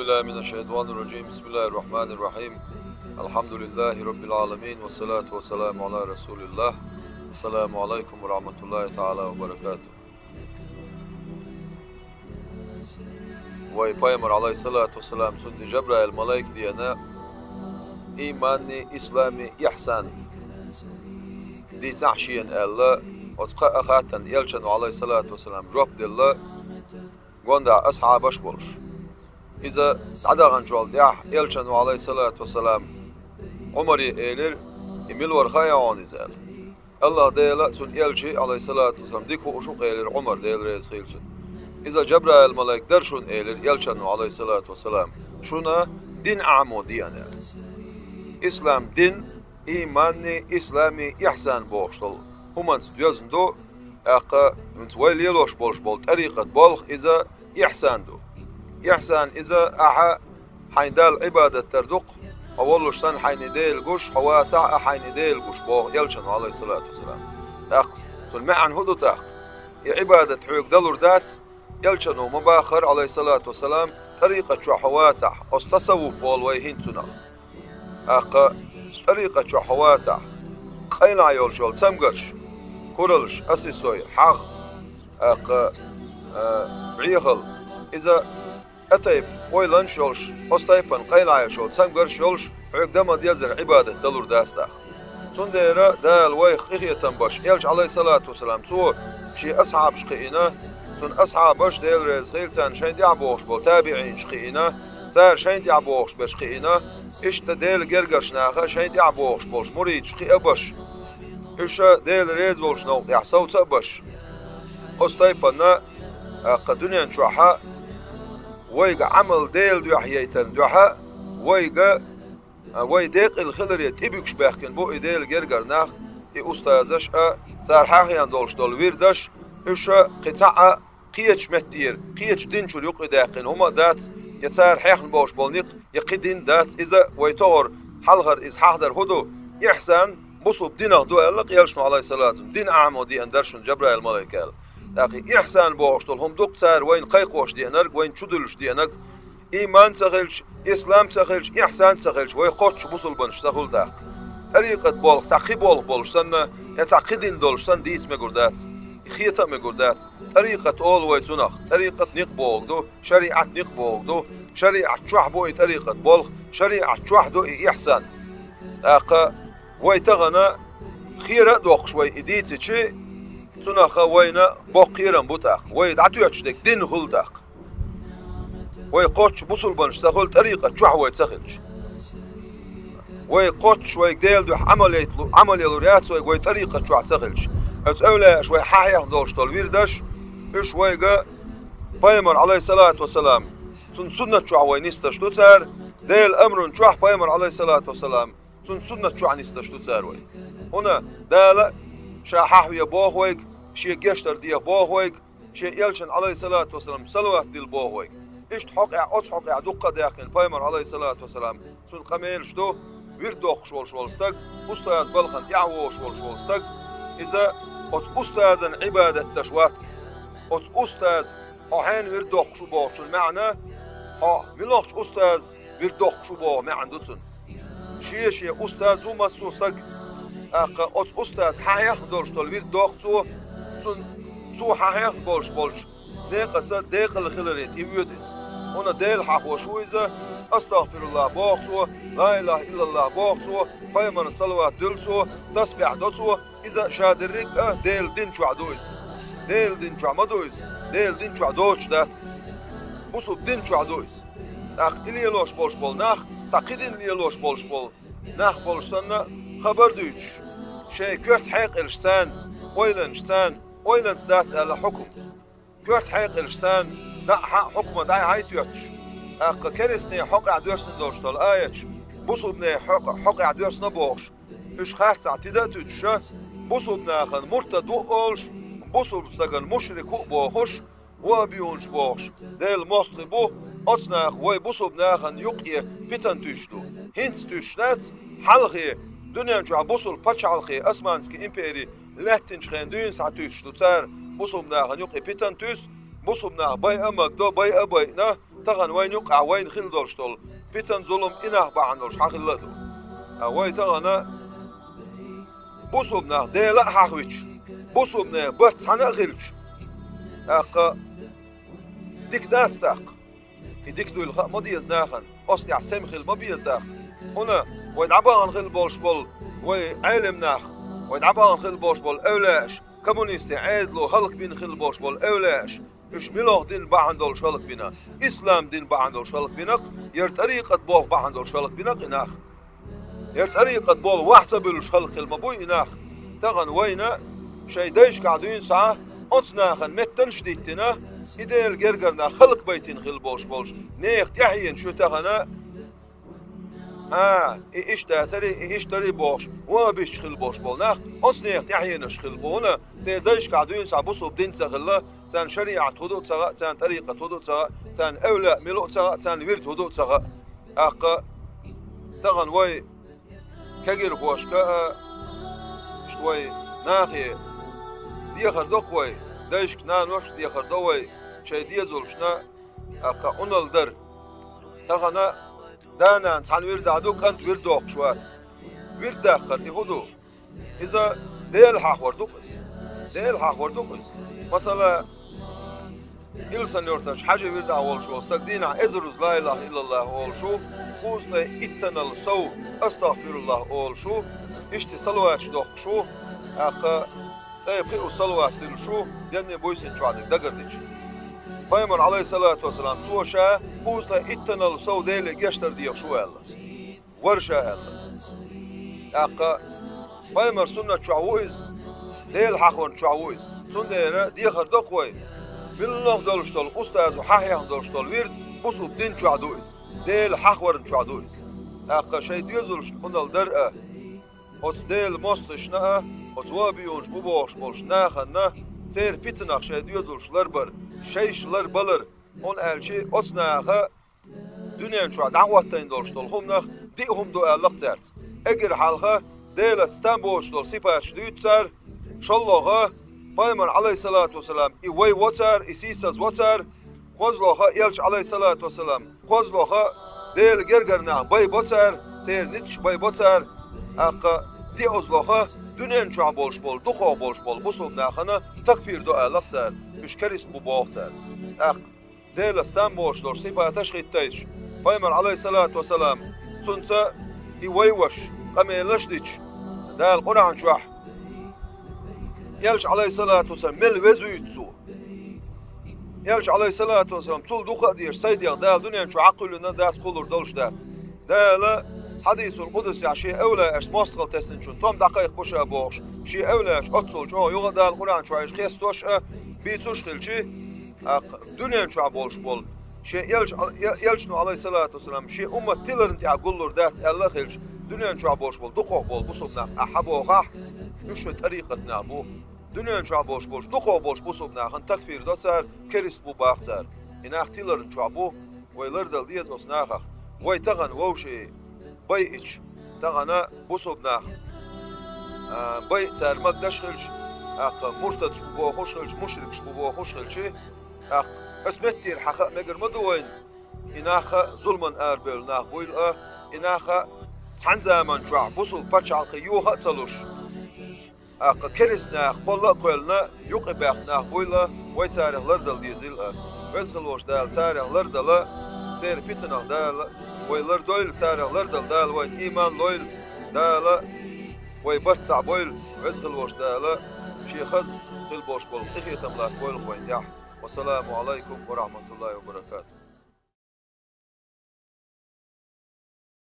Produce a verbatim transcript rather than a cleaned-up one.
بالله من الشيطان الرجيم. بسم الله الرحمن الرحيم. الحمد لله رب العالمين، والصلاة والسلام على رسول الله. السلام عليكم ورحمة الله تعالى وبركاته. Вай пайхамар, алейхиссалату вассалам, цунна Жабраил малайк деана, ийманни, ислами, ихьсан дийцахь шена аьлла, оцу кхаа хаттарна элчано, алейхиссалату вассалам, жоп делла, гондахь асхьабаш болуш. Иза дӀадаханчул тӀаьхьа элчано, алейхиссалату вассалам, Ӏумаре элира: «И мила вара хаьий хьуна иза?» аьлла. «Аллах Дела, цуьнан элча, алейхиссалату вассалам, дика хууш ву», элира Ӏумар, Дела реза хила цунна. «Иза Жабраил малайк дара шуна», элира элчано, алейхиссалату вассалам, «шуна дин Ӏамо деана», аьлла. Ислам дин, ийманни, ислами, ихьсан бохуш долу хӀуманца доьзна ду, тӀаккха хӀинца вай лелош болуш болу тӀарикъат болх иза ихьсан ду. Ихьсан иза ахьа хьайн Далла Ӏибадат дар ду-кх, хьо воллуш санна хьайна Дела гуш, хьо вацахь а хьайна Дела гуш, боху элчано, алейхиссалату вассалам. ТӀаккха цуьнан маьӀна хӀун ду тӀаккха? И Ӏибадат хьоьга далур дац, элчано ма баххара, алейхиссалату вассалам, тӀарикъат чохь хьо вацахь, оцу тасаввуф олу вай хӀинца цунах. ТӀаккха тӀарикъат чохь хьо вацахь, къайлахь йолуш йолу цамгарш, куралш, асисой, хьагӀ, тӀаккха, а, бӀехал, иза тӀатайпа ойланаш йолуш, оцу тайпана къайлахь йолуш йолу цамгарш йолуш, хьоьга дан ма дезара Ӏибадат далур дац тӀаккха. Цундела Дала вайх къинхетам беш, элча, алейхиссалату вассалам, цо шен асхьабаш кхиийна, цуьнан асхьабаш, Дела реза хила царна, шайна тӀаьхьа богӀуш болу табиӀинаш кхиийна, цара шайна тӀаьхьа богӀуш берш кхиийна, иштта Делан гергарчу наха шайна тӀаьхьа богӀуш болуш муридаш кхиа а беш, уьш Дела реза волчу новкъа тӀехь совца а беш. Оцу тайпана, тӀаккха дуьнен чохь вайга Ӏамал Делан дуьхьа яйтарна дуьхьа, вайга, а, вай декъала хиларе тӀебуьгуш баьхкина бу и Делан гергара нах, и устазаш а, цара хьахийна долуш долу вирдаш, уьш кхин цхьа а кхечу меттера, кхечу дин чуьра юкъадаьккхина хӀума а дац, я цара хьехна болуш болу некъ, я кхин дин дац. Иза вай тохара хьалхара иза хьахдар хӀун ду? Ихьсан бусулба динах ду аьлла-кх элчано, алейхиссалату, дин Ӏамо деана дара шуна Жабраил малайк аьлла. ТӀаккха и ихьсан бохуш долу хӀума ду-кх цара вайна кхайкхош деанарг, вайна чудуьллуш деанарг, ийман ца хилча, ислам ца хилча, ихьсан ца хилча, вай кхоччуш бусулбанаш ца хуьлу тӀаккха. ТӀарикъат болх цхьа кхин болх болуш санна, я цхьа кхин дин долуш санна дийца мегур дац, хета а мегур дац. ТӀарикъат олу вай цунах, тӀарикъат некъ бохург ду, шариӀат некъ бохург ду, шариӀат чохь бу и тӀарикъат болх, шариӀат чохь ду и ихьсан. ТӀаккха вай тахана хера а доккхуш вай и дийцичи, цунах вайна боккха кхерам бу тӀаккха. Вай дӀатоьттуш дерг дин хуьлу тӀаккха. Вай кхоччуш бусулбанаш ца хуьлу тӀарикъат чохь вай ца хилча. Вай кхоччуш вайга Делан дуьхьа Ӏамал яйталу-, Ӏамал ялур яц вайга вай тӀарикъат чохь ца хилча. Оцу эвлаяаша вай хьахьехна долуш долу вирдаш, уьш вайга пайхамар, алейхиссалату вассалам, цуьнан суннат чохь вай нисдаш ду цара, Делан амрун чохь пайхамар, алейхиссалату вассалам, цуьнан суннат чохь нисдаш ду цара вай. ХӀунда Дала ша хьахве боху вайга, шен гечдар деха боху вайга, шен элчан, алейхиссалату вассалам, салават дилла боху вайга. Иштта хьокъехь, оцу хьокъехь дуккха а даьккхина пайхамар, алейхиссалату вассалам, цуьнан къамелаш ду, вирд доккхуш волуш волу стаг, устаз балхана тӀаьхьа вогӀуш волуш волу стаг, иза оцу устазан Ӏибадат деш вац иза. Оцу устаз, хьо хьенан вирд доккхуш ву бохучун маьӀна, хьо муьлхачу устаз вирд доккхуш ву боху маьӀна ду цуьнан. Шен-шен устаз ву массо а саг, тӀаккха оцу устаз хьахьехна долуш долу вирд доху цо, цунна, цо хьахьехна болуш болчу некъаца декъала хиларе тӀевоьду иза. ХӀунда Дела хьахош ву иза, астагӀфируллахӀ боху цо, ла илахӀа иллаллахӀ боху цо, пайхамарна салават дуьллу цо, тасбихь до цо, иза ша дерриг а Делан дин чохь ду иза. Делан дин чохь ма ду иза, Делан дин чохь доцуш дац иза. Бусулба дин чохь ду иза. ТӀаккха и лелош болуш болу нах, цхьа кхин дин лелош болуш болу нах болуш санна, хабар дуьйцуш, шайн коьрта хьекъалш царна, ойланаш царна, ойланца дац аьлла хьукум. Коьрта хьекъалш царна, дӀа а хьа а хьукма дӀа а хьайтоьттуш, тӀаккха керстанийн хьокъехь доьссина долуш долу аяташ, бусулбанийн хьокъ-, хьокъехь доьссина бохуш, уьш харцахь тида а туьтуша, бусулба нахана муртад ву а олуш, бусулба стагана мушрик ву а бохуш, ву а бийхинчу бохуш, Делан мостагӀий бу, оцу наха вай бусулба нахана юкъе питан туьйсуш ду. ХӀинца туьйсуш дац, хьалхе, дуьнен чохь бусулба пачхьалкхе, Османский импери лаьттинчу хенахь дуьйна схьа туьйсуш ду цара, бусулба нахана юкъе питан туьйсу, бусулба нах байа а магадо, байа а байина, тахана вайна юкъахь вайна хилла долуш долу питан, зулам и нах бахьана долуш хьан хилла а ду. Ткъа вай тахана бусулба нах Дела а хьахвича, бусулба нехан барт цхьаьна а хилча, тӀаккха дика дац тӀаккха. И дика дуйла хаа ма деза нахана, оцу тӀехь сема хила ма беза тӀаккха. ХӀунда вай дӀабахана хилла болуш болу вай Ӏелам нах, вай дӀабахана хилла болуш болу эвлаяаш, коммунистийн Ӏедало хӀаллакбина хилла болуш болу эвлаяаш, уьш муьлха дин бахьана долуш хӀаллакбина? Ислам дин бахьана долуш хӀаллакбина-кх, яра тӀарикъат болх бахьана долуш хӀаллакбина-кх и нах. ХӀара тӀарикъат болу вахь ца буьллуш хӀаллакьхила ма буй и нах. Тахана вайна шайн дайшкахь дуьйна схьа оцу нахана меттанаш а диттина, и Делан гергара нах хӀаллакбайтина хилла болуш болчу нехан тӀаьхьенаш ю тахана, а, и иштта дацара, и иштта дара бохуш, ван а биссаш хилла болуш болу нах оцу нехан тӀаьхьенаш хилла бу, хӀунда церан дайшкахь дуьйна схьа бусулба дин ца хилла, царна шариӀат хӀун ду ца хаьа, царна тӀарикъат хӀун ду ца хаьа, царна эвлаяъ мила ву ца хаьа, царна вирд хӀун ду ца хаьа. ТӀаккха тахана вай кегирхошка а, иштта вай нахе дехар до-кх вай, дайшка, наношка дехар до вай, шайн дезалшна, тӀаккха Ӏуналла дара. Тахана да-нана цхьана вирдахь ду, кӀант вирд доккхуш вац. Вирд даккхар и хӀун ду? Иза Дела хьахор ду-кх иза. Дела хьахор ду-кх иза. Масала, Илсан-Юьртарчу Хьажин вирдахь волуш волу стаг дийнахь эзаруза ла илаха иллаллахӀ олуш ву, кхузткъе иттанал сов астагӀфируллахӀ олуш ву, иштта салаваташ доккхуш ву, тӀаккха ткъе пхиъ салават диллуш ву, денна буьйсанна чохь дерг дагардича. Пайхамар, Ӏалайхиссалату вассалам, цо ша кхузткъе иттанал сов Деле гечдар дехаш ву аьлла. Вара ша аьлла. ТӀаккха пайхамар суннат чохь ву иза, Дела хьахорна чохь ву иза. Цундела дехар до-кх вай, муьлхха долуш долу устазо хьахьехна долуш долу вирд бусулба дин чохь ду иза, Дела хьахорна чохь ду иза. ТӀаккха шайн доьзалшна Ӏуналла дара а, оцу Делан мостагӀашна а, оцу вахӀабиюнаш бу бохуш болчу нахана, церан питанах шайн доьзалш ларбар, шайша ларбалар, хӀунда аьлча оцу наха дуьнен чохь дӀахӀоттийна долуш долу хӀуманах диъ хӀума ду аьлла-кх цаьрца. Эггара хьалха Делаца там боцуш долу сипаташ дуьйцу цара, шолгӀа, пайхамар, Ӏалайхиссалату вассалам, и вай во цара, и сийсаз во цара, кхозлагӀа, элча, Ӏалайхиссалату вассалам, кхозлагӀа, Делан гергара нах байбо цара, церан ницкъаш байбо цара, тӀаккха диъазлагӀа, дуьнен чохь болуш болу, дукхах болуш болу бусулба нахана такфир до аьлла-кх цара, уьш керист бу боху цара. ТӀаккха Делаца там боцуш долуш сипаташ хӀиттайча, пайхамар, Ӏалайхиссалату вассалам, цунца и вай ваша къамелаш а дича, Дала Къуръан чохь, элча, Ӏалайхиссалату вассалам, мел везуьйту цо. Элча, Ӏалайхиссалату вассалам, цул дукха а дезаш, сайн дегӀ Дала дуьнен чу хьакхуьллина дац, кхуллур долуш дац. Дала хьадисул къудсехь шен эвлаяашца мостагӀалла тесначун тӀом дӀакхайкхабо ша бохуш, шен эвлаяаш оццул чӀогӀа юха а Дала Къуръан чохь уьш хестош а, бийцуш а хилча, тӀаккха дуьнен чохь болуш болу шен элча, э-, элчано, Ӏалайхиссалату вассалам, шен уммат тиларна тӀехь гуллур дац аьлла а хилча, дуьнен чохь болуш болу дукхах болу бусулба нах ахь хьан бохахь, уьш шайн тӀарикъат нах бу. Дуьнен чохь болуш болчу дукхах болчу бусулба нахана такфир до цара, керист бу баха цара. И нах тиларна чохь бу, вай лардала деза оцу нахах. Вай тахана вовшийн байъича, тахана бусулба нах, а, байъа цара магадаш хилча, тӀаккха муртадаш бу бохуш хилча, мушрикаш бу бохуш хилча, тӀаккха оцу меттера хьан хаа мегар ма ду вайна, и нах а зуламан арабевлла нах буйла а, и нах а цхьана заман чохь бусулба пачхьалкхе йоха а ца луш, тӀаккха керист нах кхолла а кхоьллина, юкъе баьхна нах буйла, вай царах лардала дезийла а. Веза хила волчу Дала царах лардала, церан питанах Дала вай лардойла, царах лардала Дала вайна ийман лойла, Дала вай барт цхьаъ бойла, Веза хила волчу Дала шен хаза хила болуш болу къинхетам латтабойла вайна тӀехь. Вассаламу Ӏалайкум ва рахьматуллахӀи ва баракатухӀ.